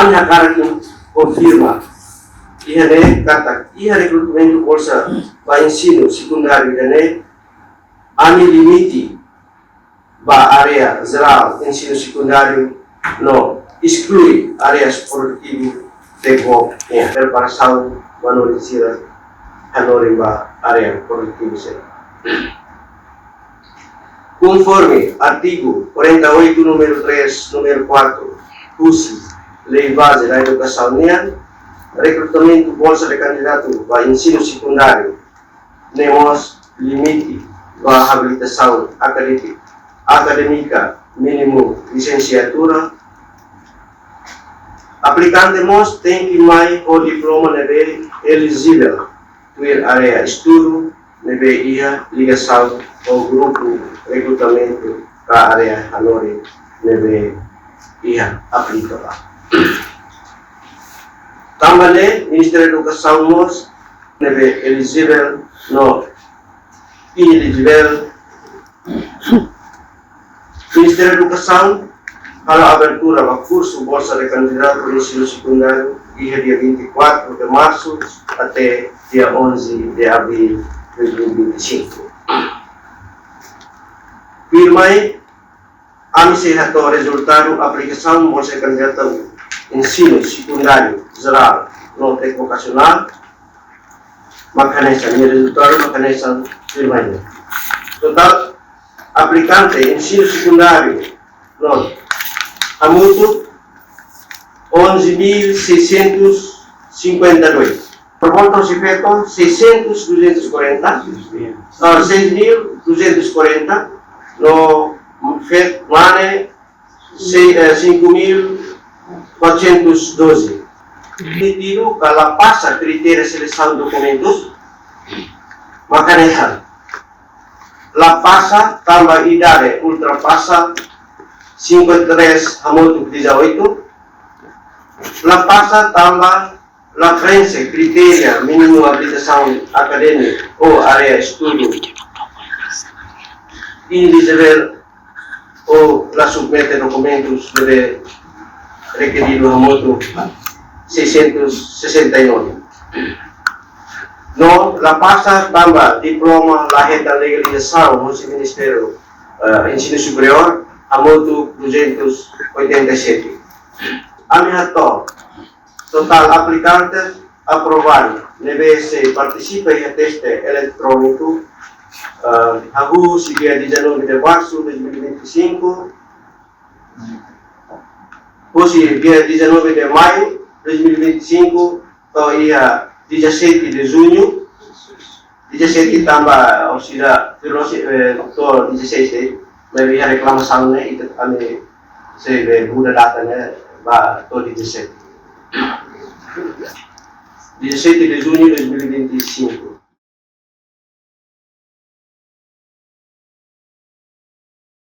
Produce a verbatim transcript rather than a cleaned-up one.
Ami hakarak konfirma iha ne'e katak iha rekrutamentu bolsa ba ensinu sekundáriu ida-ne'e, ami limite ba área jerál ensinu sekundáriu no esklui área produtivu de go, preparasaun ba hanorin sira hanorin ba área produtivu sira. Konforme artigu quarenta e oito, número três, número quatro, husi Lei Baze da Edukasaun nian, rekrutamentu bolsa de kandidatu ba ensinu sekundáriu ne'e mós limite ba habilitasaun akadémika, akadémika mínimu lisensiatura. Aplikante mós tenke mai ho diploma ne'ebé elijivel tuir área estudu ne'ebé iha ligasaun ho grupu rekrutamentu ka área hanorin ne'ebé iha aplika ba. Tanba ne'e, Ministériu Edukasaun mós ne'ebé elijivel no inelijivel. Ministériu Edukasaun halo abertura ba kursu bolsa de kandidatu ensinu sekundáriu iha dia vinte e quatro de março até dia onze de abril dois mil e vinte e cinco. Tuirmai, ami sei hato'o rezultadu aplikasaun bolsa de kandidatu ensinu sekundáriu jerál no tékniku vokasionál, mak hanesan, nia rezultadu mak hanesan tuirmai. Totál aplikante ensinu sekundáriu no hamutuk onze mil seiscentos e cinquenta e dois. Por voto se feto seiscentos, duzentos e quarenta, ah, seis mil duzentos e quarenta, no feto mane sei, eh, cinco mil quatrocentos e doze. Admitidu ka la pasa kritéria selesaun dokumentus, mak hanesan la pasa tanba idade ultrapasa cinquenta e três hamutuk dezoito, la pasa tanba la prenxe kritéria mínimu abilitasaun akadémika ou área estudu, inelijivel ou la submete dokumentus ne'ebé rekeridu hamutuk seiscentos e sessenta e nove. No la pasa tanba diploma la hetan legalizasaun husi Ministériu, eh, Ensinu Superiór hamutuk duzentos e oitenta e sete. Ami hato'o totál aplikante aprovadu ne'ebé sei partisipa iha teste eletróniku, eh, hahú husi dia dezanove de março dois mil e vinte e cinco, husi dia dezanove de maio dois mil e vinte e cinco to'o iha dezassete de junho, dezassete tanba orsida, eh, to'o dezasseis, maibé iha reklamasaun ne'e, ita, ami sei be muda data ne'e ba to'o dezassete. Dezassete de junho de dois mil e vinte e cinco.